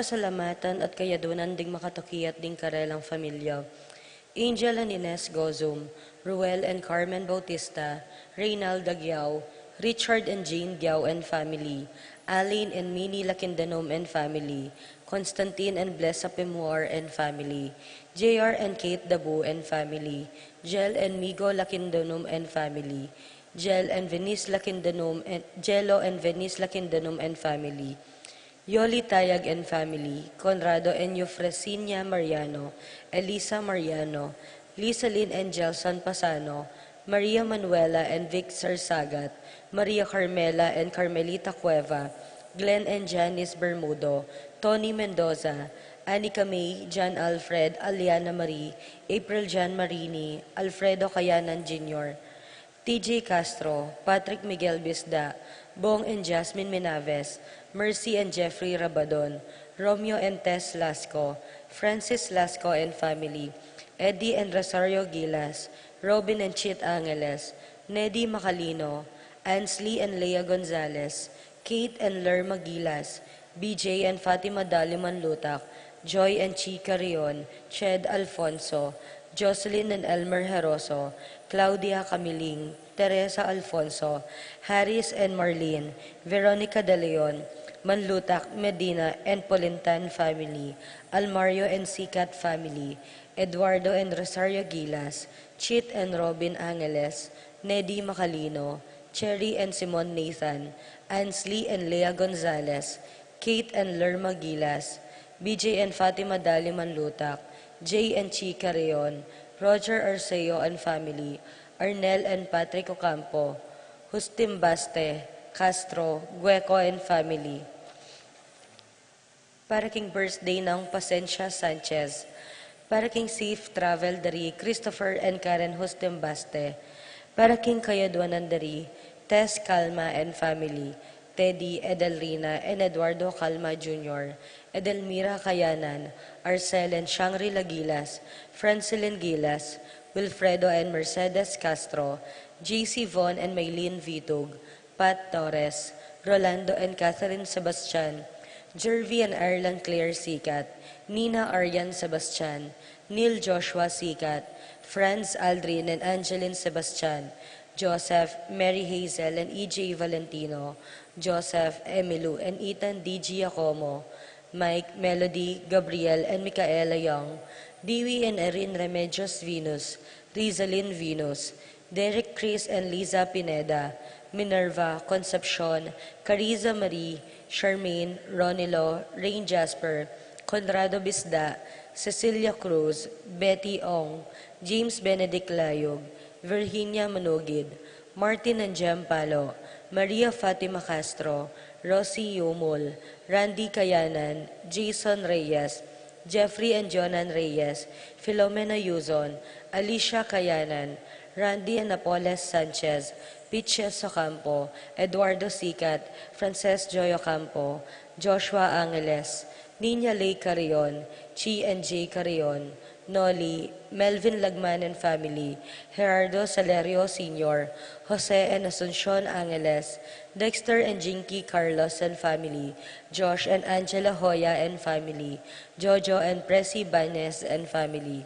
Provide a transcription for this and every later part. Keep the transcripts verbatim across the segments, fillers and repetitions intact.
Salamatan at kayadunan ding makatuki at ding karelang familia. Angel and Ines Gozum, Ruel and Carmen Bautista, Reynald Aguiao, Richard and Jane Giao and family, Aline and Minnie Lakindanum and family, Constantine and Blessa Pimuar and family, J R and Kate Dabu and family, Jel and Migo Lakindanum and family, Jel and Venice Lakindanum and Jelo and Venice Lakindanum and family, Yoli Tayag and family, Conrado and Eufresinia Mariano, Elisa Mariano, Lisalin and Gelson Pasano, Maria Manuela and Vic Sarsagat, Maria Carmela and Carmelita Cueva, Glenn and Janice Bermudo, Tony Mendoza, Anika May, John Alfred, Aliana Marie, April John Marini, Alfredo Cayanan Junior, T J Castro, Patrick Miguel Bisda, Bong and Jasmine Menaves, Mercy and Jeffrey Rabadon, Romeo and Tess Lasco, Francis Lasco and family, Eddie and Rosario Gilas, Robin and Chit Angeles, Neddy Macalino, Ansley and Lea Gonzalez, Kate and Lerma Gilas, B J and Fatima Dali Manlutak, Joy and Chi Carrion, Ched Alfonso, Jocelyn and Elmer Heroso, Claudia Camiling, Teresa Alfonso, Harris and Marlene, Veronica De Leon, Manlutak, Medina and Polintan family, Almario and Sikat family, Eduardo and Rosario Gilas, Chit and Robin Angeles, Neddy Macalino, Cherry and Simon Nathan, Ansley and Lea Gonzalez, Kate and Lerma Gilas, B J and Fatima Dali Manlutak, Jay and Chi Carrion, Roger Arceo and family, Arnel and Patrick Ocampo, Justin Baste, Castro, Gueco and family. Para king birthday nang Pasensia Sanchez. Para king safe travel dari Christopher and Karen Hustembaste. Para king kayaduanan dari Tess Calma and family, Teddy, Edelrina, and Eduardo Calma Junior, Edelmira Cayanan, Arcel and Shangri-La Gilas, Francilin Gilas, Wilfredo and Mercedes Castro, J C Von and Maylene Vitug, Pat Torres, Rolando and Catherine Sebastian, Jervy and Ireland Claire Sikat, Nina Arian Sebastian, Neil Joshua Sikat, Franz Aldrin and Angeline Sebastian, Joseph, Mary Hazel and E J Valentino, Joseph, Emilu and Ethan D Giacomo, Mike, Melody, Gabriel and Micaela Young, Dewey and Erin Remedios Venus, Rizalin Venus, Derek Chris and Liza Pineda, Minerva, Concepcion, Cariza Marie, Charmaine, Ronilo, Rain Jasper, Conrado Bisda, Cecilia Cruz, Betty Ong, James Benedict Layug, Virginia Manugid, Martin and Jem Palo, Maria Fatima Castro, Rosie Yumul, Randy Cayanan, Jason Reyes, Jeffrey and Jonan Reyes, Filomena Yuzon, Alicia Cayanan, Randy and Apoles Sanchez, Pitches Ocampo, Eduardo Sikat, Frances Joy Ocampo, Joshua Angeles, Nina Lay Carrion, Chi and Jay Carrion, Noli, Melvin Lagman and family, Gerardo Salerio Senior, Jose and Asuncion Angeles, Dexter and Jinky Carlos and family, Josh and Angela Hoya and family, Jojo and Presi Banes and family.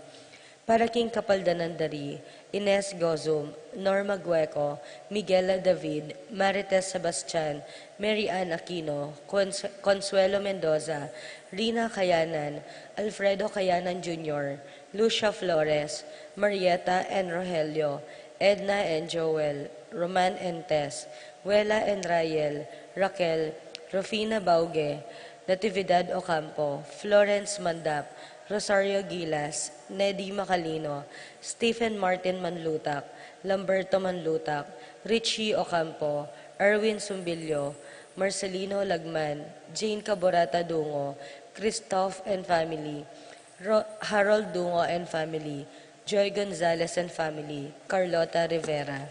Para king kapaldanan dari, Ines Gozum, Norma Gueco, Miguela David, Marites Sebastian, Mary Ann Aquino, Cons-, Consuelo Mendoza, Rina Cayanan, Alfredo Cayanan Junior, Lucia Flores, Marieta and Rogelio, Edna and Joel, Roman and Tess, Wela and Rael, Raquel, Rufina Bauge, Natividad Ocampo, Florence Mandap, Rosario Gilas, Neddy Macalino, Stephen Martin Manlutak, Lamberto Manlutak, Richie Ocampo, Erwin Sumbilio, Marcelino Lagman, Jane Caborata Dungo, Christoph and family, Ro-, Harold Dungo and family, Joy Gonzalez and family, Carlota Rivera.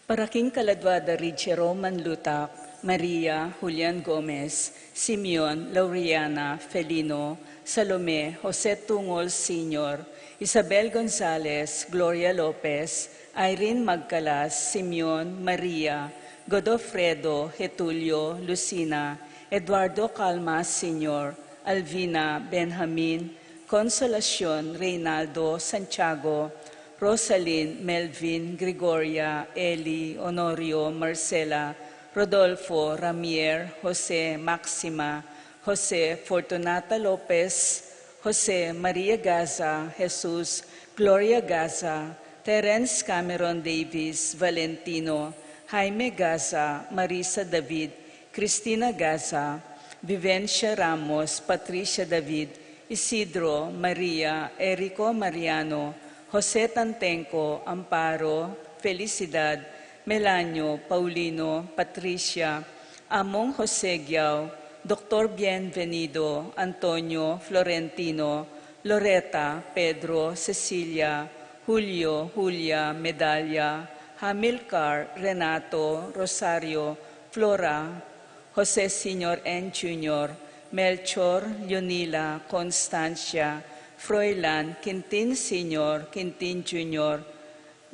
Para king kaladwa da ri Jerome Manlutak, Maria, Julian Gomez, Simeon, Lauriana, Felino, Salome, Jose Tungol Senior, Isabel Gonzalez, Gloria Lopez, Irene Magcalas, Simeon, Maria, Godofredo, Getulio, Lucina, Eduardo Calma Senior, Alvina, Benjamin, Consolacion, Reynaldo, Santiago, Rosalyn, Melvin, Gregoria, Eli, Honorio, Marcela, Rodolfo, Ramier, Jose, Maxima, Jose, Fortunata Lopez, Jose, Maria Gaza, Jesus, Gloria Gaza, Terence Cameron Davis, Valentino, Jaime Gaza, Marisa David, Cristina Gaza, Vivencia Ramos, Patricia David, Isidro, Maria, Erico Mariano, Jose Tantenco, Amparo, Felicidad, Melanio, Paulino, Patricia, Among Jose Giao, Doktor Bienvenido, Antonio, Florentino, Loreta, Pedro, Cecilia, Julio, Julia, Medalia, Hamilcar, Renato, Rosario, Flora, Jose Senior and Junior, Melchor, Leonila, Constancia, Froilan, Quintin Senior, Quintin Junior,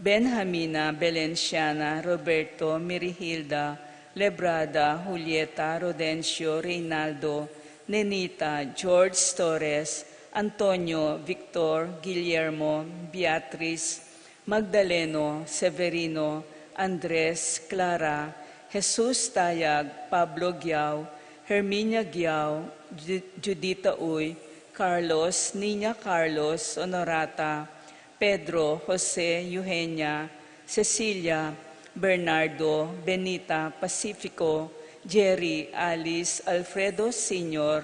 Benjamina, Belenciana, Roberto, Mirihilda, Lebrada, Julieta, Rodencio, Reynaldo, Nenita, George Torres, Antonio, Victor, Guillermo, Beatriz, Magdaleno, Severino, Andres, Clara, Jesus Tayag, Pablo Giao, Herminia Giao, Ju- Judita Uy, Carlos, Niña Carlos, Honorata, Pedro, Jose, Eugenia, Cecilia, Bernardo, Benita, Pacifico, Jerry, Alice, Alfredo Senior,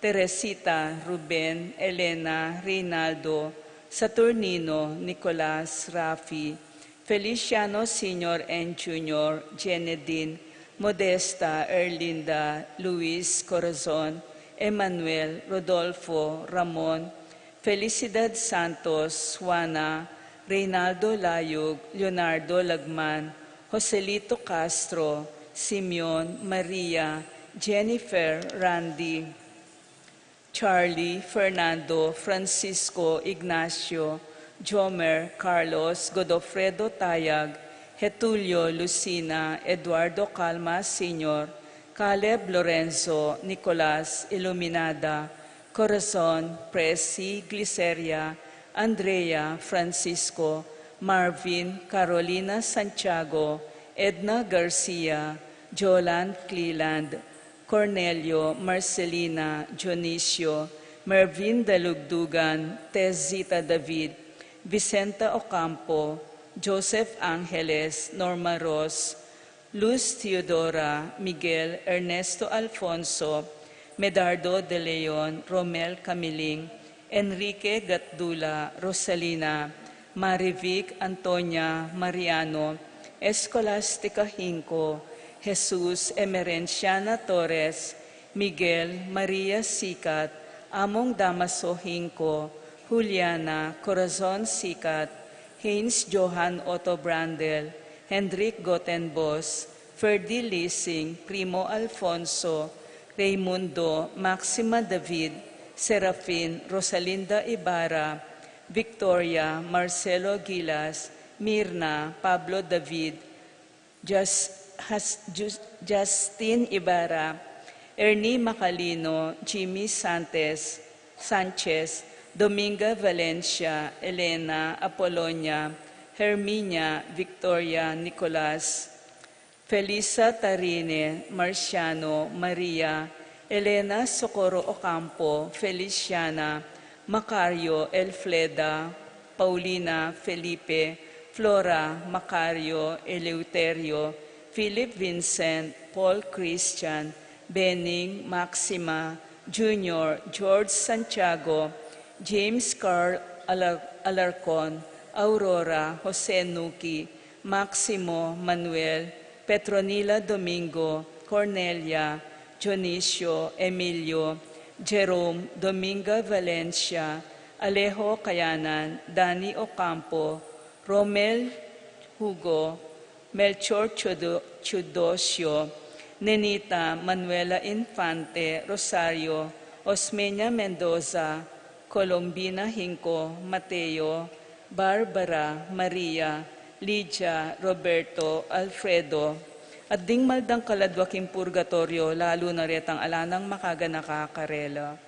Teresita, Ruben, Elena, Reynaldo, Saturnino, Nicolas, Rafi, Feliciano Senior and Junior, Jenedine, Modesta, Erlinda, Luis, Corazon, Emmanuel, Rodolfo, Ramon, Felicidad Santos, Juana, Reynaldo Layug, Leonardo Lagman, Joselito Castro, Simeon, Maria, Jennifer, Randy, Charlie, Fernando, Francisco, Ignacio, Jomer, Carlos, Godofredo Tayag, Getulio, Lucina, Eduardo Calma Senior, Caleb, Lorenzo, Nicolas, Iluminada, Corazon, Presi, Gliceria, Andrea, Francisco, Marvin, Carolina, Santiago, Edna, Garcia, Jolan, Cleland, Cornelio, Marcelina, Dionisio, Mervin, Dalugdugan, Tezita, David, Vicenta, Ocampo, Joseph, Angeles, Norma Ross, Luz, Theodora, Miguel, Ernesto, Alfonso, Medardo, De Leon, Romel, Camiling, Enrique, Gatdula, Rosalina, Marivic, Antonia, Mariano, Escolastica, Hinco, Jesus, Emerenciana, Torres, Miguel, Maria, Sicat, Among Damaso, Hinco, Juliana, Corazon, Sicat, Heinz, Johan, Otto, Brandel, Hendrik, Gotenbos, Ferdi, Lising, Primo, Alfonso, Raymundo, Maxima, David, Serafin, Rosalinda, Ibarra, Victoria, Marcelo, Gilas, Mirna, Pablo, David, Jus- Has- Jus- Justin, Ibarra, Ernie, Macalino, Jimmy, Santes, Sanchez, Dominga, Valencia, Elena, Apolonia, Herminia, Victoria, Nicolas, Felisa, Tarine, Marciano, Maria, Elena, Socorro, Ocampo, Feliciana, Macario, Elfleda, Paulina, Felipe, Flora, Macario, Eleuterio, Philip, Vincent, Paul, Christian, Bening, Maxima, Junior, George, Santiago, James, Carl, Alar- Alarcon, Aurora, Jose, Nuki, Maximo, Manuel, Petronila, Domingo, Cornelia, Dionisio, Emilio, Jerome, Dominga, Valencia, Alejo, Kayanan, Dani, Ocampo, Romel, Hugo, Melchor, Teodo- Teodosio, Nenita, Manuela, Infante, Rosario, Osmeña, Mendoza, Colombina, Hinco, Mateo, Barbara, Maria, Lydia, Roberto, Alfredo, At ding maldang kaladwa king purgatoryo, lalu na retang ala nang makaganaka karela.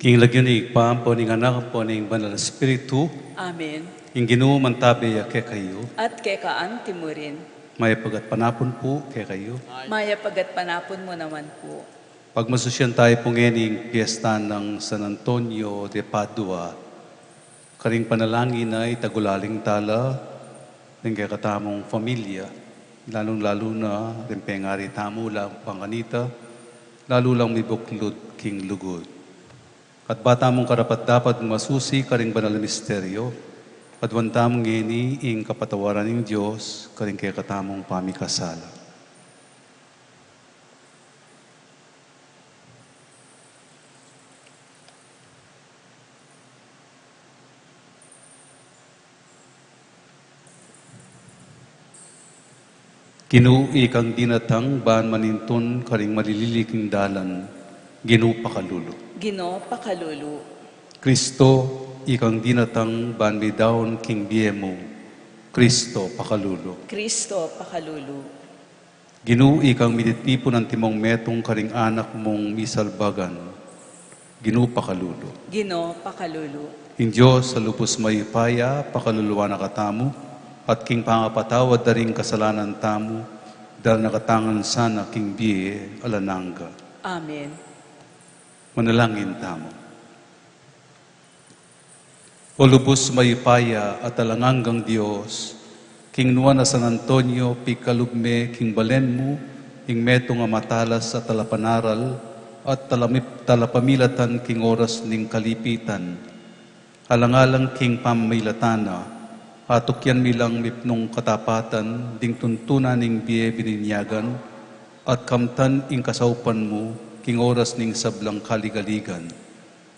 Ing lagyu ning Ibpa, ampo ning Anak, ampo ning Banal a Espiritu. Amen. Ing Ginu mantabe ya kekayu. At keka antimurin. Mayap a gatpanapun pu kekayu. Mayap a gatpanapun mu naman pu. Pagmasusyan tayu pu ngeni ing piyesta nang San Antonio de Padua. Karing panalangin na itagulaling tala ring kekatamung familia, lalung-lalu na ring pengari tamu la bang kanita, lalu lang mibuklud king lugud. At ba tamung karapat-dapat masusi karing banal a misteryo, aduan tamu ngeni ing kapatawaran ning Dios karing kekatamung pamikasala. Ginu, ikang dinatang ban manintun karing malililing dalan, Ginu pakalulu. Ginu pakalulu. Kristo, ikang dinatang ban midaun king bie mu, Kristo pakalulu. Kristo pakalulu. Ginu, ikang mititipun antimong metung karing anak mung misalbagan, Ginu pakalulu. Ginu pakalulu. Ing Dios a lubus mayupaya pakaluluan na katamu, at king pangapatawad da ring kasalanan tamu, dala na katamu ngan sana king bie alang angga. Amen. Manalangin tamu. O lubus mayupaya at alang anggang Dios, king nuan a San Antonio, pikalub me king balen mu ing metung a matalas a talapanaral at talamip-, talapamilatan king oras ning kalipitan. Alang-alang king pamamilatan na, atukyan mi lang mipnung katapatan ding tuntunan ning bie bininyagan at kamtan ing kasaupan mu king oras ning sablang kaligaligan.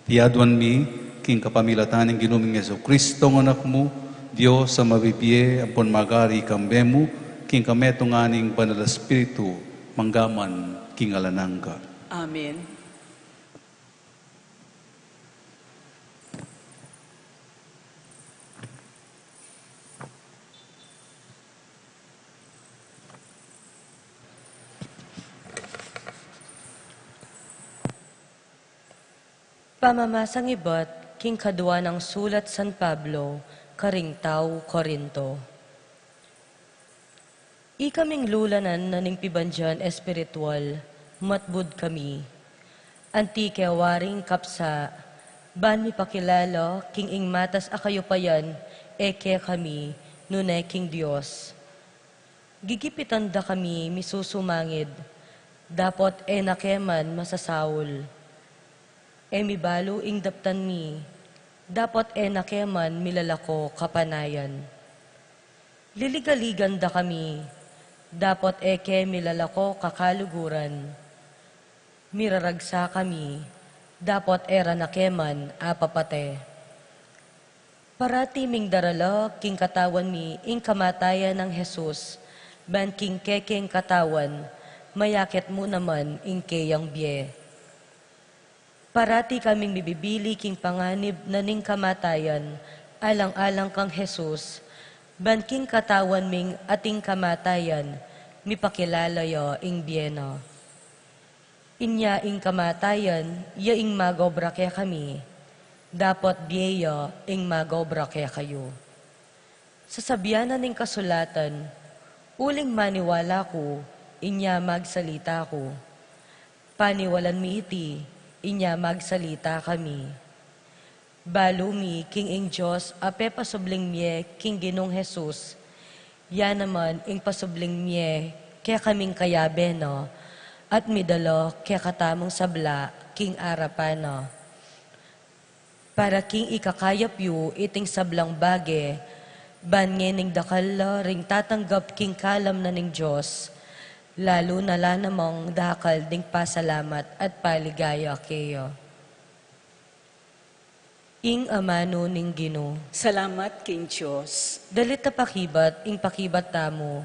Iti aduan mi king kapamilatan ning Ginu ming Jesucristo, a Anak mu, Dios a mabibie ampon magari kambe mu, king kametungan ning Banal a Espiritu, mangga man king alang angga. Amen. Pamamasang ibat king kadua nang sulat San Pablo karing tau Corinto. Ikaming lulanan na ning pibandian espiritual, matbud kami. Anti ke waring kapsa, ban mipakilala king ing matas a kayupayan e kekami, nune king Dios. Gigipitan da kami misusumangid, dapot e na ke man masasaul. E mibalu ing daptan mi, dapot e na ke man milalako kapanayan. Liligaligan da kami, dapot e ke milalako kakaluguran. Miraragsa kami, dapot e ra na ke man apapate. Parati ming darala king katawan mi ing kamatayan nang Jesus, ban king kekeng katawan, mayakit mu naman ing keyang bie. Parati kaming mibibili king panganib na ning kamatayan, alang-alang kang Jesus, ban king katawan ming ating kamatayan, mipakilala ya ing bie na. Inya ing kamatayan, ya ing magobra kekami, dapot bie ya ing magobra kekayu. Sasabian na ning kasulatan, uling maniwala ku, inya magsalita ku. Paniwalan mi iti, inya magsalita kami. Balu mi king ing Dios a pepasubling mie king Ginung Jesus, ya naman ing pasubling mie kekaming kayabe na, at midala kekatamung sabla king arapan na. Para king ikakayap yu iting sablang bage, ban ngening dakal la ring tatanggap king kalam na ning Dios, lalu na la namang dakal ding pasalamat at paligaya keya. Ing amanu ning Ginu. Salamat king Dios. Dalit a pakibat ing pakibat tamu.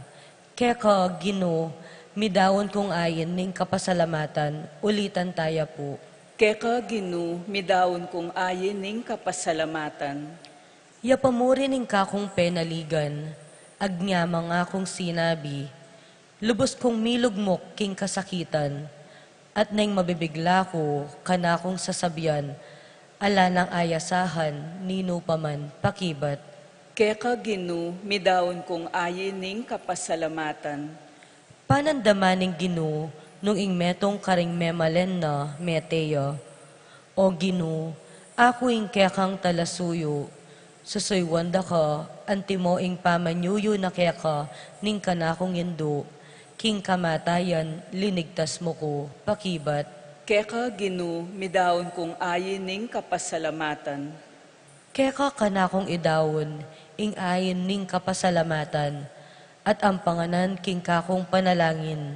Keka, Ginu, midaun kung ain ning kapasalamatan, ulitan taya pu. Keka, Ginu, midaun kung ain ning kapasalamatan. Ya pamuri ning kakung penaligan, agnya mangakung sinabi, lubus kung milugmuk king kasakitan, at neng mabibigla ku, kanakung sasabian, Ala nang ayasahan ninu pa man pakibat. Keka, Ginu, midaun kung ayin ning kapasalamatan. Panandaman ning Ginu nung ing metung karing memalen na mete ya. O Ginu, aku ing kekang talasuyu, susuyuan da ka, antimo ing pamanyuyu na keka ning kanakung indu, king kamatayan linigtas mu ku pakibat. Keka, Ginu, midaun kung ayin ning kapasalamatan. Keka kanakung idaun ing ayin ning kapasalamatan, at ampanganan king kakung panalangin,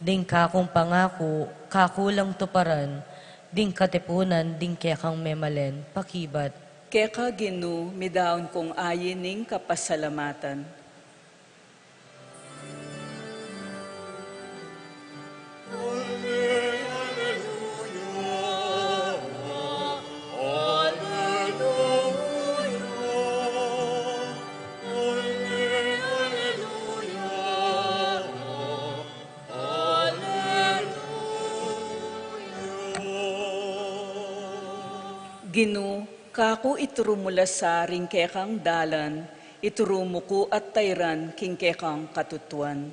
ding kakung pangaku kaku lang tuparan, ding katipunan ding kekang memalen pakibat. Keka, Ginu, midaun kung ayin ning kapasalamatan. Ginu, kaku ituru mu la sa ring kekang dalan, ituru mu ku at tairan king kekang katutuan.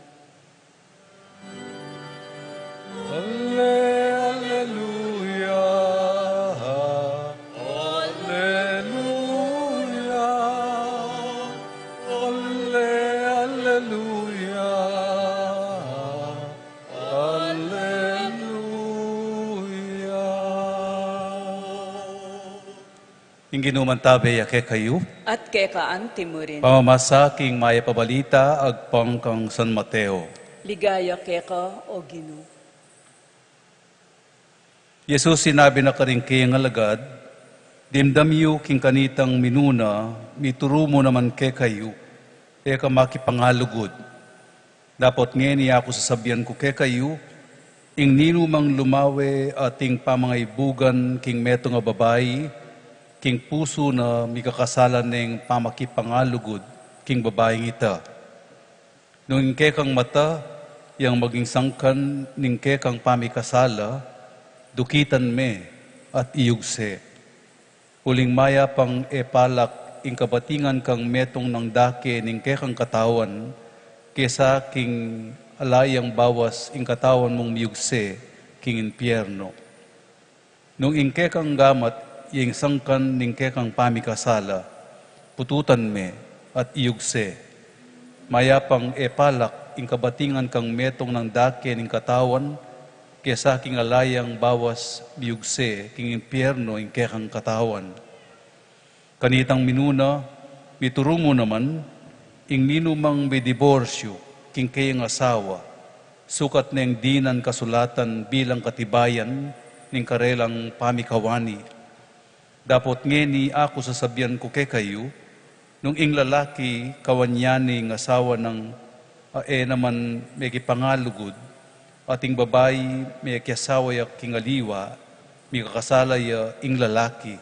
Alle-, alleluia, alleluia, alle-, alleluia, alleluia. Ing Ginu mantabe ya kekayu. At keka anti mu rin. Pamamasa king Mayap a Balita agpang kang San Mateo. Ligaya keka, O Ginu. Jesus sinabi na karing kayang alagad, "Dimdam yu king kanitang minuna, mituru mu naman kekayu, e ka makipangalugud." Dapot ngeni aku sasabian ku kekayu, ing ninumang lumawe ating pamangaibugan king metung a babai, king pusu na mikakasala neng pamakipangalugud king babaing ita. Nung ing kekang mata yang maging sangkan ning kekang pamikasala, dukitan me at iyugse. Uling mayap pang e palak ing kabatingan kang metung nang dake ning kekang katawan, kesa king ala yang bawas ing katawan mung miyugse king impyerno. Nung ing kekang gamat ya ing sangkan ning kekang pamikasala, pututan me at iyugse. Mayap pang e palak ing kabatingan kang metung nang dake ning katawan, kesa king ala yang bawas miyugse king impyerno ing kekang katawan. Kanitang minuna, mituru mu naman, ing ninumang midiborsyu king kayang asawa, sukat neng dinan kasulatan bilang katibayan ning karelang pamikawani. Dapot ngeni aku sasabian ku kekayu, nung ing lalaki kawan ya ning asawa nang, a, e naman mekipangalugud, at ing babai mekiasawa ya king aliwa, mikakasala ya ing lalaki.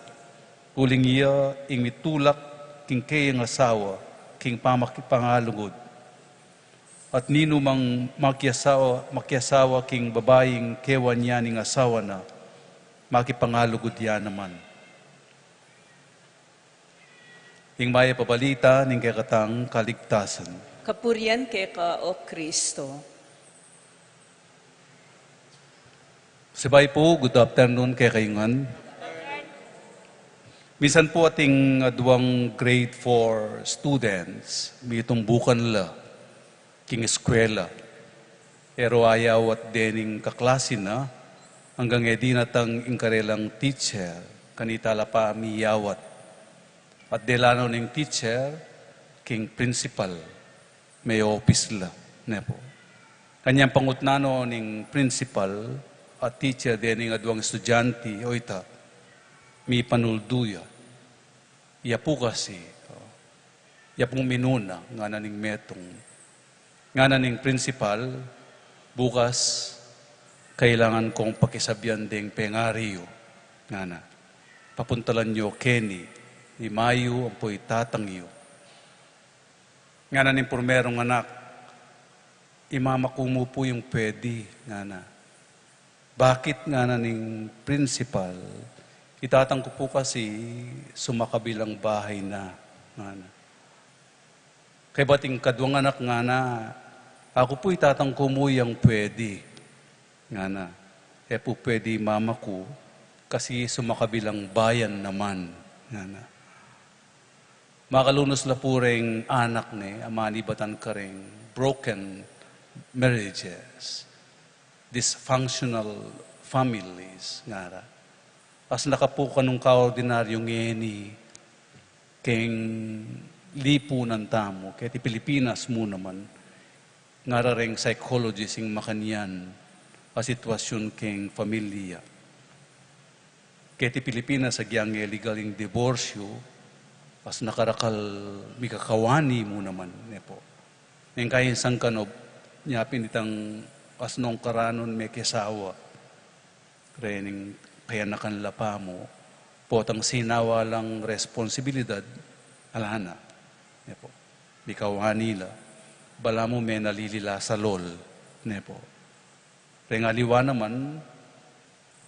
Uling iya ing mitulak king kayang asawa king pamakipangalugud. At ninumang makiasawa, makiasawa king babaing kewan ya ning asawa na, makipangalugud ya naman. Ing Mayap a Balita ning kekatang kaligtasan. Kapurian keka, O Kristo. Sibay pu, good afternoon kekayu ngan. Minsan pu ating aduang grade four students, mitumbukan la king eskwela. E ro ayawat dening kaklasi na, anggang e dinatang ing karelang teacher, kanita la pa miyawat. At dela no ning teacher king principal, may office la, ne pu. Kanyang pangutnan no ning principal at teacher dening aduang estudyante, "Oyta, mipanuldu ya. Ya pu kasi, o, ya pung minuna," ngana ning metung. Ngana ning principal, "Bukas, kailangan kong pakisabian deng pengari yu," ngana. "Papuntalan yu keni i mayu ampo i tatang yu." Ngana ning purmerung anak, "I mama ku mu pu ing pwedi," ngana. "Bakit?" ngana ning principal. Itatang ku pu kasi sumakabilang bahay na, ngana. Kaybat ing kaduang anak, ngana, aku pu itatang ku mu yang pwede, ngana. E pu pwede i mama ku kasi sumakabilang bayan naman, ngana. Makalunus la pu reng anak ne, a manibatan kareng broken marriages, dysfunctional families, ngara. As nakapukan nung kaordinaryo ngeni keng lipunan tamu, keti Pilipinas mu naman, ngara reng psychologist ing makanyan a sitwasyun keng familia. Keti Pilipinas, agyang e legal ing diborsyu, as nakarakal mikakawani mu naman, ne pu. Neng kayang sangkan o, nya pin itang as nung karanun mekiasawa, reng kayanakan la pamu, potang sinawa lang responsibilidad, ala na, ne pu. Mikawani la, balamu me nalili la salol, ne pu. Reng aliwa naman,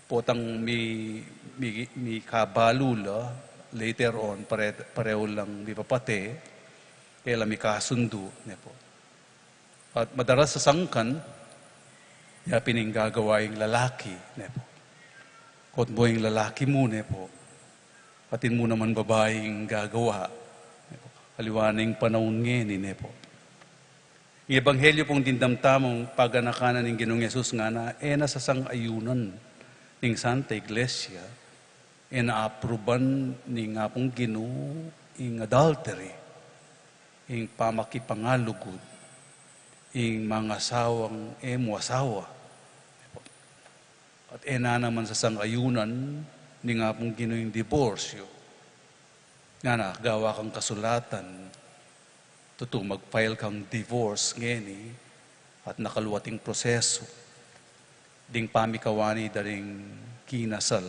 potang mi, mi, mikabalu la, later on, pare-, pareho lang mipapate, e la mikasundu, ne pu. At madalas a sangkan, ya pin ing gagawa ing lalaki, ne pu. Kot mu ing lalaki mu, ne pu. Atin mu naman babai ing gagawa, ne pu. Aliwa na ing panaun ngeni, ne pu. Ing ebanghelyo pung dimdam tamung paganakanan ning Ginung Jesus, ngana, e na sasang-ayunan ning Santa Iglesia, e na apruban ning Apung Ginu ing adultery, ing pamakipangalugud, ing mangasawang e mu asawa. At e na naman sasang-ayunan ning Apung Ginu ing diborsyu. Ngana, gawa kang kasulatan, tutu mag-file kang divorce ngeni, at nakaluat ing prosesu ding pamikawani da ring kinasal.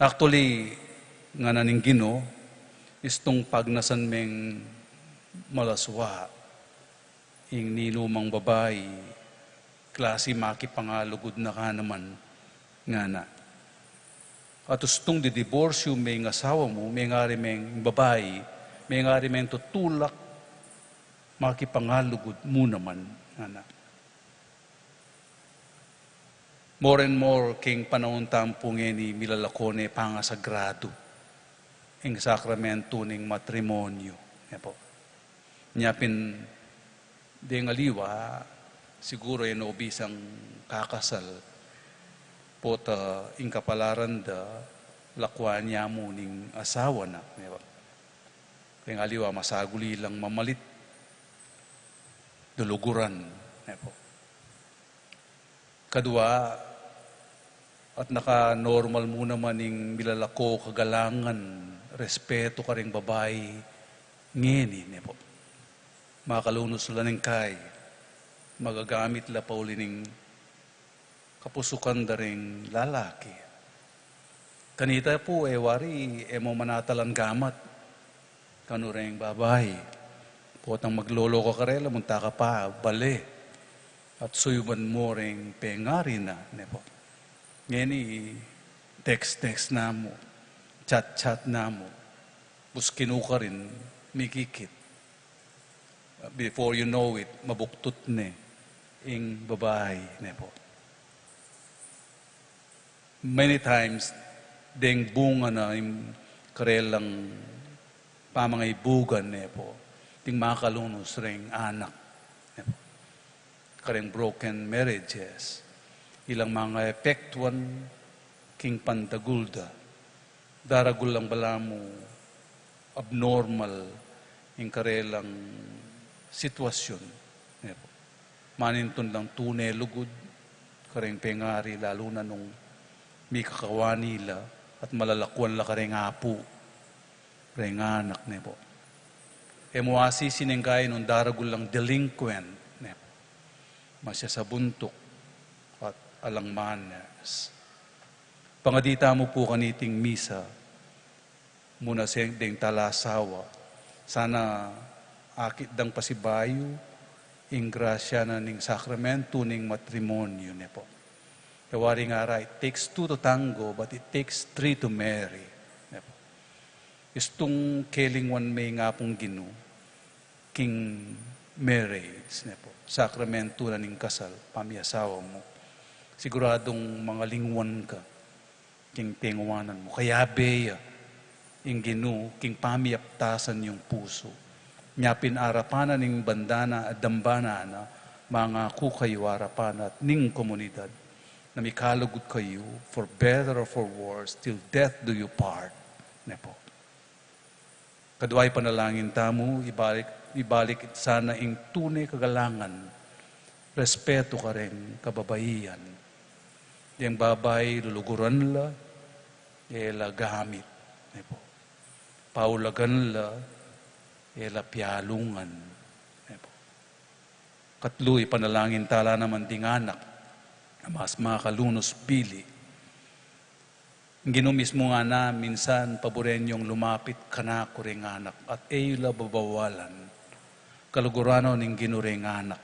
Actually, ngana ning Ginu, istung pagnasan meng malaswa ing ninumang babai, klasi makipangalugud na ka naman, ngana. At ustung didiborsyu me ing asawa mu, mengari meng babai, mengari meng tutulak, makipangalugud mu naman, ngana. More and more, king panaun tamu pu ngeni milalako ne pangasagradu ing sakramentu ning matrimonyu, ne pu. Nya pin deng aliwa, siguru e no bisang kakasal, pota ing kapalaran da, lakuan ya mu ning asawa na, ne pu. Deng aliwa masaguli lang mamalit, duluguran, ne pu. Kadua, at naka-normal mu naman ing milalako kagalangan, respetu karing babai ngeni, ne pu. Makalunus la ning kai, magagamit la pauli ning kapusukan da ring lalaki. Kanita pu, e wari, e mu manatalan gamat kanu reng babai. Potang maglolo ka karela, munta ka pa bale at suyuban mu reng pengari na, ne pu. Ngeni, text-text na mu, chat-chat na mu, buskinu karin, mikikit. Before you know it, mabuktut ne ing babai, ne pu. Many times, deng bunga na ing karelang pamangaibugan, ne pu, ding makalunus reng anak, ne pu. Kareng broken marriages, ilang mangaepektuan king pandagul da. Daragul lang balamu abnormal ing karelang sitwasyun, ne pu. Manintun lang tune lugud kareng pengari, lalu na nung mikakawani la at malalakuan la kareng apu, reng anak, ne pu. E mu asisi neng kai nung daragul lang delinquent, ne pu. Masya sa buntuk at alang manners. Pangadi tamu pu kaniting misa, mu na seng deng talasawa. Sana akit dang pasibayu ing grasya na ning sakramentu ning matrimonyu, ne pu. Wari ngara, "It takes two to tango, but it takes three to marry." Ne po? Istung kelingwan me ing Apung Ginu king marriage, ne po, sakramentu na ning kasal, pamiasawa mu. Siguradung mangalingwan ka king tengwanan mu. Kayabe ya ing Ginu king pamiyaptasan yung pusu. Nya pin arapan na ning banda na at damba na, mangaku kayu arapan na at ning komunidad na mikalugud kayu, for better or for worse, till death do you part. Ne po? Kadwa ipanalangin tamu, ibalik, ibalik sana ing tune kagalangan, respetu kareng kababaian. Deng babai luluguran la, e la gamit, ne po. Paulagan la, e la pialungan, ne po. Katlu, ipanalangin tala naman ding anak, mas makalunus bili. Ing Ginu mismu ngana, minsan paburen yung lumapit kanaku ring anak, at e yu la babawalan. Kaluguran no ning Ginu ring anak.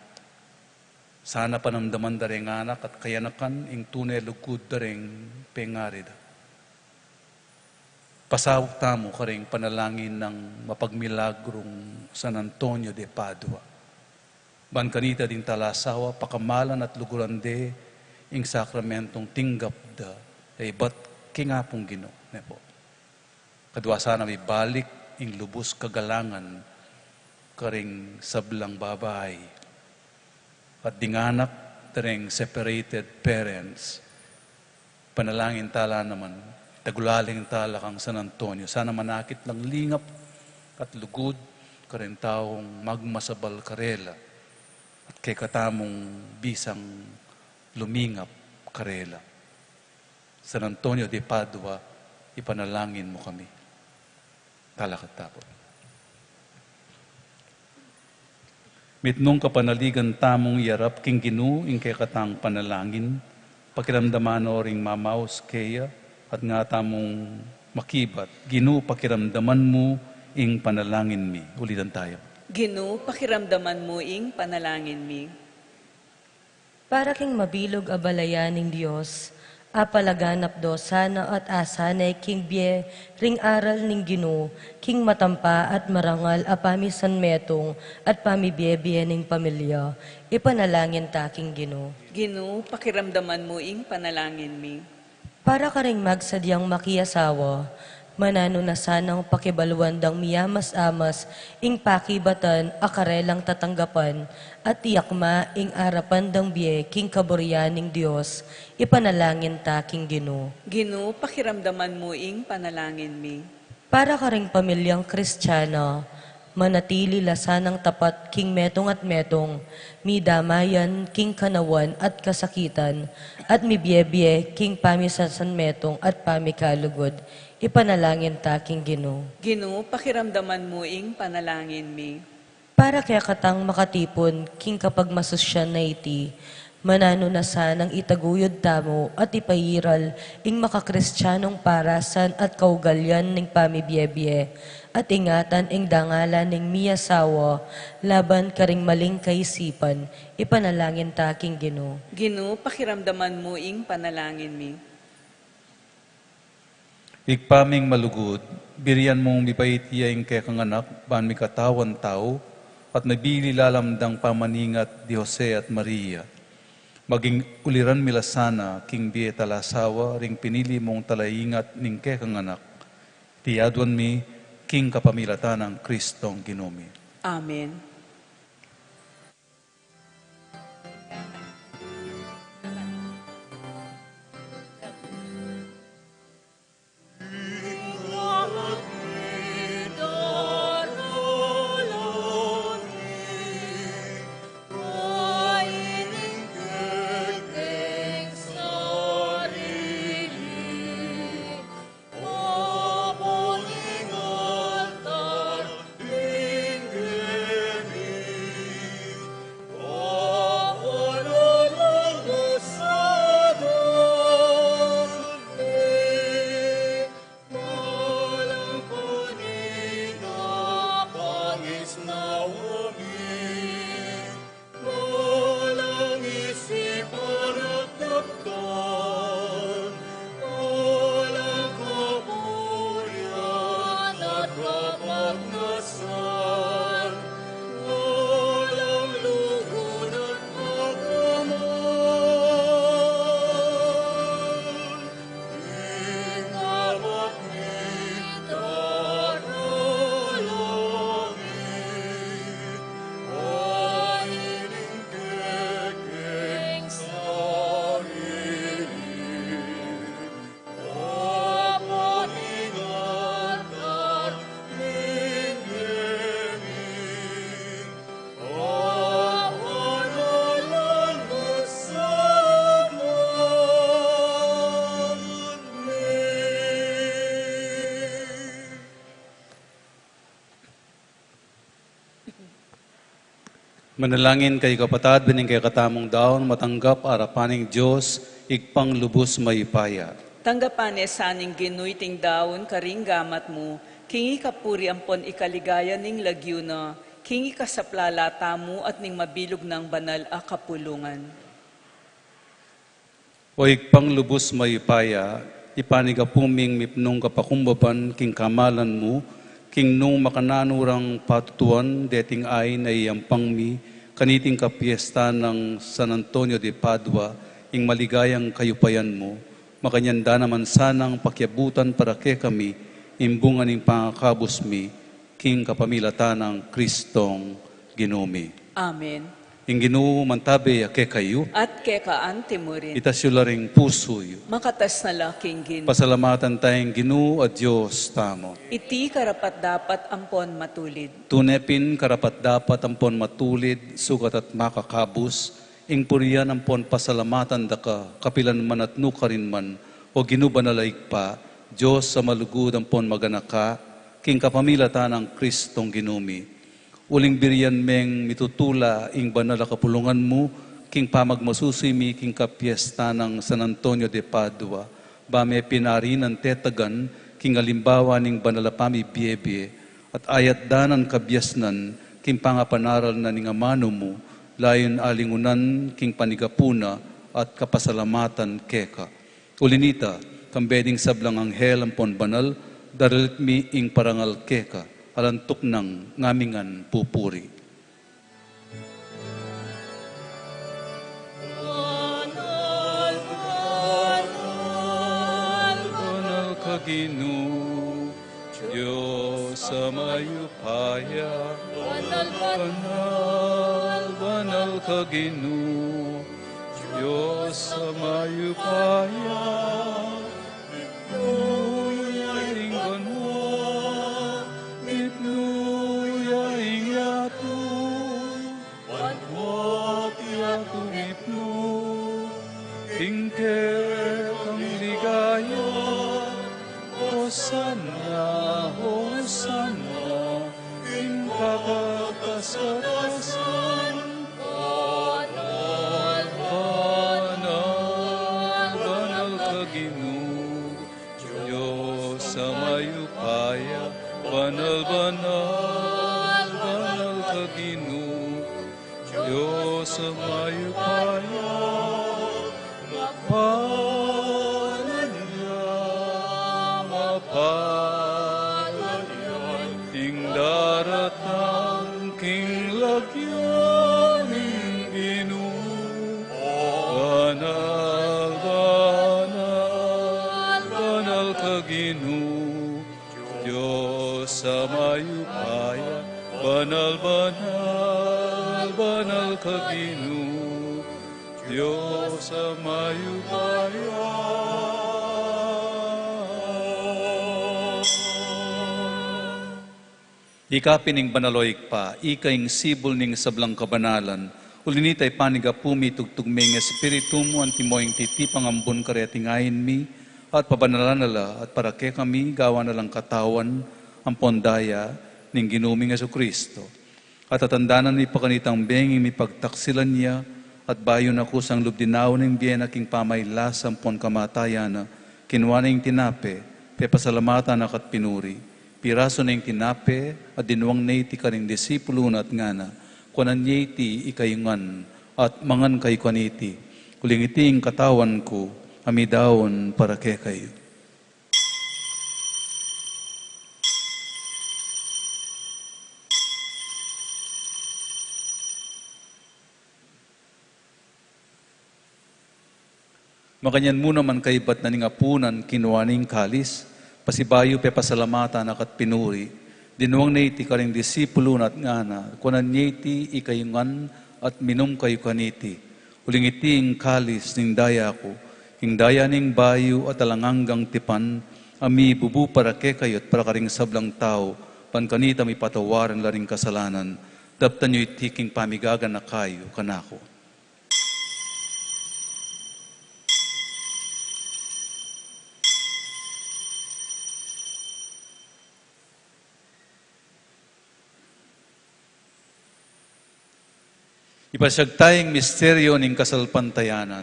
Sana panamdaman da ring anak at kayanakan ing tune lugud da ring pengari da. Pasauk tamu karing panalangin nang mapagmilagrung San Antonio de Padua. Ban kanita ding talasawa, pakamalan at luguran de ing sakramentong tinggap da, e ibat king Apung Ginu, ne po. Kadwa sana mibalik ing lubus kagalangan karing sablang babai at ding anak da ring separated parents. Panalangin tala naman, itagulaling tala kang San Antonio, sana manakit lang lingap at lugud karing taung magmasabal karela at kekatamung bisang lumingap karela. San Antonio de Padua, ipanalangin mu kami. Talakad tamu. Mitmung kapanaligan tamung iyarap king Ginu ing kekatang panalangin, pakiramdaman no ring mamaus keya, at nga tamung makibat, "Ginu, pakiramdaman mu ing panalangin mi." Ulitan tayu. "Ginu, pakiramdaman mu ing panalangin mi." Para king mabilug a balayan ning Dios, apalaganap do sana at asane king bie ring aral ning Ginu, king matampa at marangal a pamisanmetung at pamibie-bie ning pamilya, ipanalangin ta king Ginu. "Ginu, pakiramdaman mu ing panalangin mi." Para karing magsadyang makiasawa, mananu na sanang pakibaluan dang miyamas-amas ing pakibatan a karelang tatanggapan, at iyakma ing arapan dang bie king kaburian ning Dios, ipanalangin ta king Ginu. "Ginu, pakiramdaman mu ing panalangin mi." Para karing pamilyang Kristiana, manatili la sanang tapat king metung at metung, midamayan king kanawan at kasakitan, at mibie-bie king pamisanmetung at pamikalugud, ipanalangin ta king Ginu. "Ginu, pakiramdaman mu ing panalangin mi." Para kekatang makatipun king kapagmasusyan a iti, mananu na sanang itaguyud tamu at ipairal ing makakristianung parasan at kaugalian ning pamibie-bie, at ingatan ing dangalan ning miyasawa laban karing maling kaisipan, ipanalangin ta king Ginu. "Ginu, pakiramdaman mu ing panalangin mi." Ibpa ming malugud, birian mung mibait ya ing kekang anak ban mikatawan tau, at mabili lalam dang pamaningat di Jose at Maria. Maging uliran mi la sana king bie talasawa ring pinili mung talaingat ning kekang anak. Iti aduan mi king kapamilatan nang Kristong Ginu mi. Amen. Manalangin kayu, kapatad, ban ing kekatamung daun matanggap arapan ning Dios, Ibpang lubus mayupaya. Tanggapan ne sa ning Ginu iting daun karing gamat mu, king ikapuri ampon ikaligaya ning lagyu na, king ikasaplala tamu at ning mabilug nang banal a kapulungan. O Ibpang lubus mayupaya, ipanigapu ming mipnung kapakumbaban king kamalan mu, king nung makananu rang patutuan deting ain a iyampang mi, kaniting kapiestan nang San Antonio de Padua, ing maligayang kayupayan mu, makanyan da naman sanang pakiabutan para kekami ing bunga ning pangakabus mi, king kapamilatan nang Kristong Ginu mi. Amen. Ing Ginu mantabe ya kekayu. At keka antimurin. Itas yu la ring pusu yu. Makatas na la king Ginu. Pasalamatan taya ing Ginu a Dios tamu. Iti karapat-dapat ampon matulid. Tune pin karapat-dapat ampon matulid, sukat at makakabus, ing purian ampon pasalamatan da ka, kapilan man at nukarin man, o Ginu banal a Ibpa, Dios a malugud ampon maganaka, king kapamilatan nang Kristong Ginu mi. Uling birian meng mitutula ing banal a kapulungan mu, king pamagmasusi mi king kapiestan nang San Antonio de Padua, ba me pin ari nang tetagan, king alimbawa ning banal a pamibiebie, at ayat da nang kabiasnan, king pangapanaral na ning amanu mu, layun alingunan, king panigapu na, at kapasalamatan keka. Uli nita, kambe ding sablang anghel ampon banal, daralit mi ing parangal keka, alang tuknang ngamingan pupuri. Banal, banal, banal ka Ginu, Dios a mayupaya. Banal, banal, banal ka Ginu, Dios a mayupaya. Mipnu ya ing banua, mipnu ya ing yatu, banua at yatu mipnu king kekang ligaya. Hosanna, Hosanna king kakatas-katasan. Banal, banal, banal ka Ginu, Dios a mayupaya. Banal, banal, banal ka Ginu, Dios a mayupaya. Mapalad ya, mapalad ya ing daratang king lagyu ning Ginu. Banal, banal, banal ka Ginu, Dios a mayupaya. Banal, banal, banal ka Ginu, Dios a mayupaya. Ika pin ing banal, o Ibpa, ika ing sibul ning sablang kabanalan. Uli nita, ipanigapu mi, itugtug me ing Espiritu mu, antimo ing titipang ambun kareting ain mi, at pabanalan na la, at para kekami gawan na lang katawan ampon daya ning Ginu ming Jesucristo. At tatandanan mi pa kanitang bengi ing mipagtaksilan ya, at bayu na kusang lub dinaun ing bie na king pamailas ampon kamatayan na, kinua ne ing tinape, pepasalamatan na ka't pinuri. Pirasu ne ing tinape, at dinuang ne iti karing disipulu na at ngana, kuanan ye iti ikayu ngan, at mangan kayu kaniti. Uling iti ing katawan ku, a midaun para kekayu. Makanyan mu naman kaybat na ning apunan, kinua ne ing kalis, pasibayu pepasalamatan na ka't pinuri, dinuang ne iti karing disipulu na at ngana, kuanan ye iti ikayu ngan at minum kayu kaniti. Uling iti ing kalis ning daya ku, ing daya ning bayu at alang anggang tipan, a mibubu para kekayu at para karing sablang tau, ban kanita mipatawaran la ring kasalanan. Daptan yu iti king pamigaganaka yu kanaku. Pasiag taya ing misteryo ning kasalpantayanan.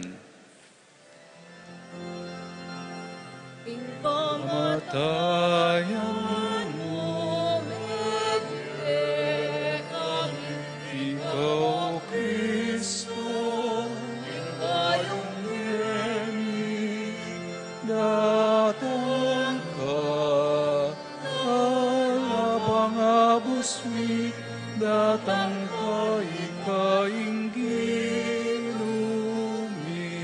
Ing pamatayan mu, mebie kami. Ika, O Kristu, ing bayung bie, datang ka. Ala pangabus mi, datang ka, ika ing Ginu mi.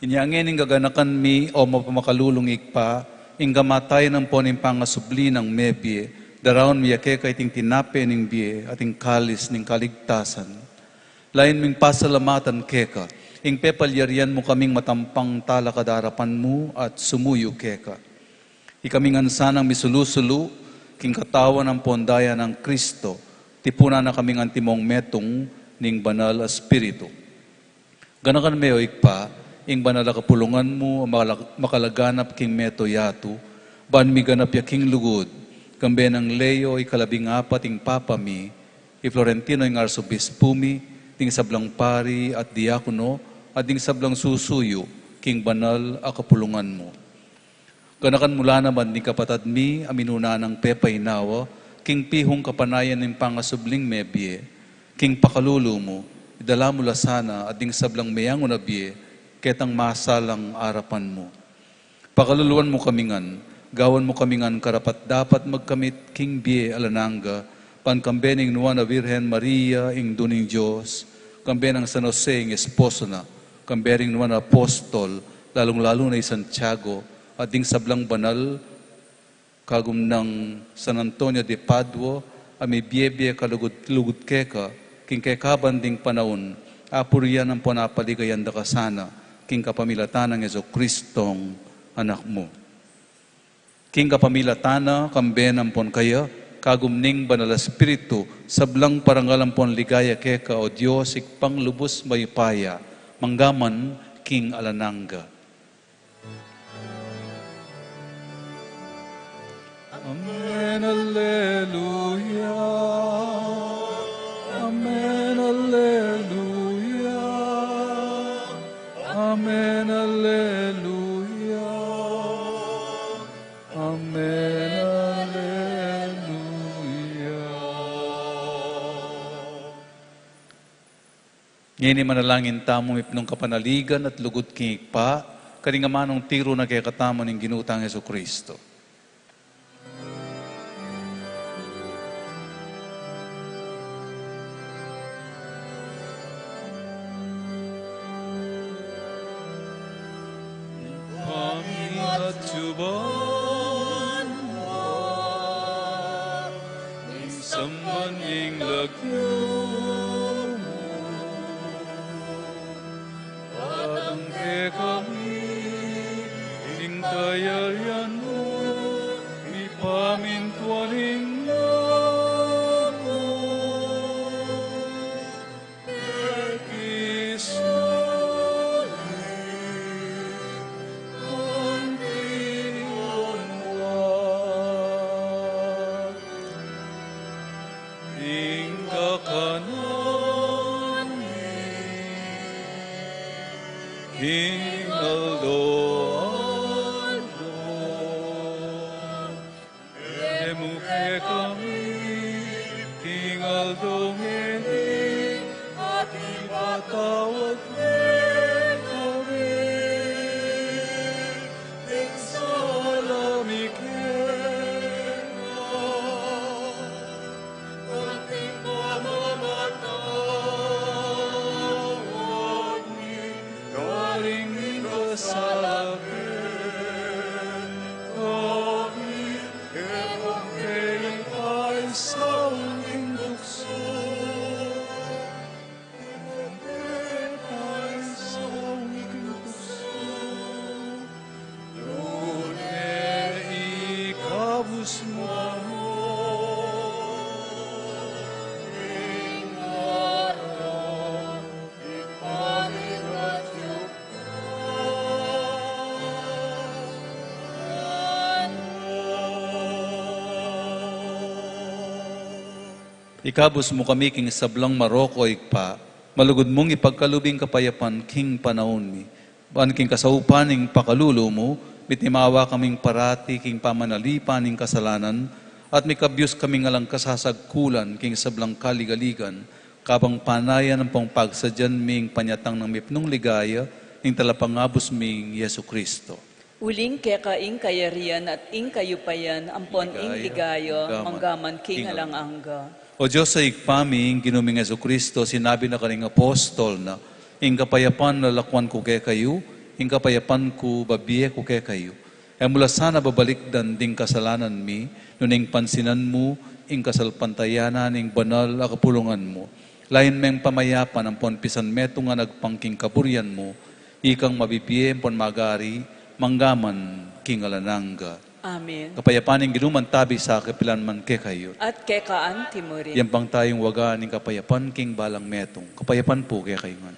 Inya ngeni, gaganakan mi, O mapamakalulung Ibpa, ing kamatayan ampon ing pangasubli nang mebie, daraun mi ya keka iting tinape ning bie at ing kalis ning kaligtasan. Layun ming pasalamatan keka ing pepalyarian mu kaming matampang talakad arapan mu at sumuyu keka. Ikami ngan sanang misulu-sulu king katawan ampon daya nang Kristo, tipunan na kaming antimong metung ning Banal a Espiritu. Ganakan me, O Ibpa, ing banal a kapulungan mu a makala-, makalaganap king mabilug a yatu, ban miganap ya king lugud, kambe nang Leo ikalabing apat ing Papa mi, i Florentino ing Arsobispu mi, ding sablang pari at diakono, at ding sablang susuyu king banal a kapulungan mu. Ganakan mu la naman ding kapatad mi a minuna nang pepainawa king pihung kapanayan ning pangasubling mebie, king pakalulu mu, idala mu la sana at ding sablang meyangu na bie ketang masalang arapan mu. Pakaluluan mu kami ngan, gawan mu kami ngan karapat-dapat magkamit king bie alang angga, ban kambe ning Nuan a Virgen Maria, Indu ning Dios, kambe nang San Jose, ing esposo na, kambe ring Nuan a Apostol, lalung-lalu na i Santiago, at ding sablang banal, kagum nang San Antonio de Padua, a mibie-bie kalugud-lugud keka, king kekaban ding panaun, apurian ampon apaligayan da ka sana, king kapamilatan nang Jesucristong Anak mu. King kapamilatan na, kambe na ampon kaya, kagum ning Banal a Espiritu, sablang parangal ampon ligaya keka, O Dios, Ibpang lubus mayupaya, mangga man king alang angga. Amen, Alleluia. Amen, Alleluia. Amen, Alleluia. Amen, Alleluia. Ngeni manalangin tamu mipnung kapanaligan at lugud king Ibpa, karing amanung tiru na kekatamu ning Ginu tang Jesucristo. Ibpa mi, atsuban mu, ing samban ing lagyu mu, datang kekami ing kayarian mu, mipamintuan ing lub mu keti sulip anti banua. Ing kakanan mi king aldo-aldo, ibie mu kekami king aldo ngeni, at ipatawad mu kekami ing sala mi keka, anti ing pamamatawad mi karing mikasala kekami, e mu ke paisaul king tuksu, e mu ke paisaul king tuksu, nune ikabus mu kami king marok. Ikabus mu kami king sablang marok, O Ibpa, malugud mung ipagkalub ing kapayapan king panaun mi. Ban king kasaupan ning pakalulu mu, mitimawa kaming parati king pamanalipan ning kasalanan, at mikabyus kaming alang kasasagkulan king sablang kaligaligan, kabang panayan ampong pagsadyan mi ing panyatang nang mipnung ligaya ning Talapangabus ming Jesucristo. Uling keka ing kayarian at ing kayupayan ampon ing ligaya, ligaya, manggaman, manggaman king, king alang angga. O Dios a Ibpa mi, ing Ginu ming Jesucristo, sinabi na karing apostol na, "Ing kapayapan lalakwan ku kekayu, ing kapayapan ku babie ku kekayu." E mu la sana babalikdan ding kasalanan mi, nune ing pansinan mu ing kasalpantayanan ning banal a kapulungan mu. Lain meng pamayapan ampon pisan metung a agpang king kaburian mu, ikang mabibie ampon mag-ari, manggaman king alang angga. Amen. Kapayapan ning Ginu mantabi sa kapilan man kekayu. At keka antimurin. Yan pang tayung waga ning kapayapan king balang metung. Kapayapan pu kekayu ngan.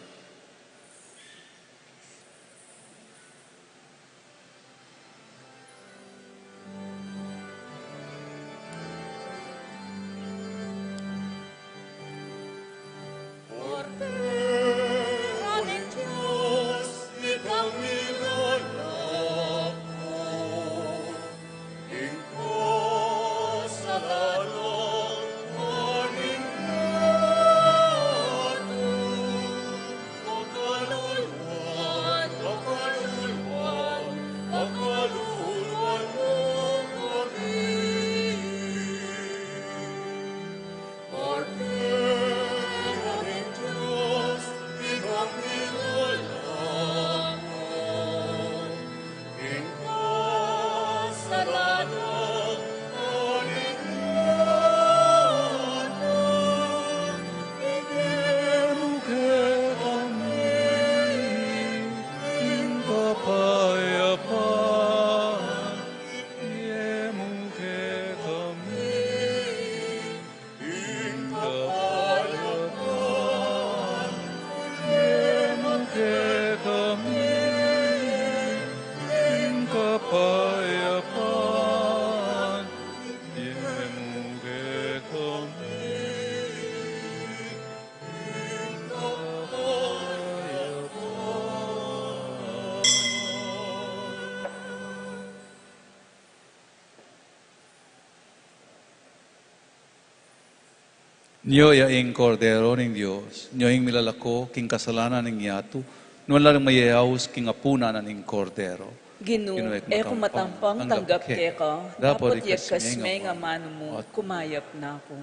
Nyo ya ing Kordero ning Dios, nyo ing milalako king kasalanan ning yatu, nuan la ring mayayaus king apunan na ning Kordero. Ginu, Ginu, e ku matampang tanggap keka, dapot iagkas me ing amanu mu, kumayap na ku.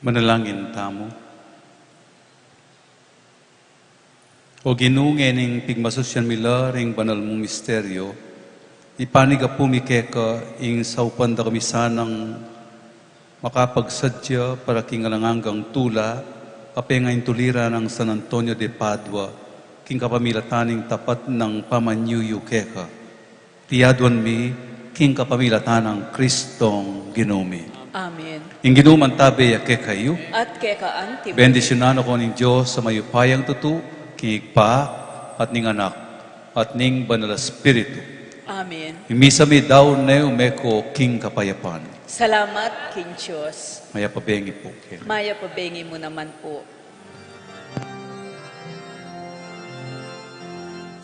Manalangin tamu. O Ginu, ngening pigmasusyan mi la ring banal mung misteryo, ipanigapu mi keka ing saupan da kami sanang makapagsadya para king alang anggang tula, kapenga ing tuliran nang San Antonio de Padua, king kapamilatan ning tapat nang pamanyuyu keka. Iti aduan mi king kapamilatan nang Kristong Ginu mi. Amen. Ing Ginu mantabe ya kekayu. At keka antimu. Bendisyunan na ko ning Dios a mayupayang tutu, king Ibpa, at ning Anak, at ning Banal a Espiritu. Amen. Ing misa mi daun ne, ume ko king kapayapan. Salamat king Dios. Mayap a bengi pu kekayu. Mayap a bengi mu naman pu.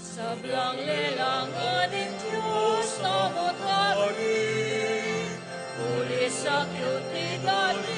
Sablang lelangan ning Dios tamu tari, purisan yu ing gali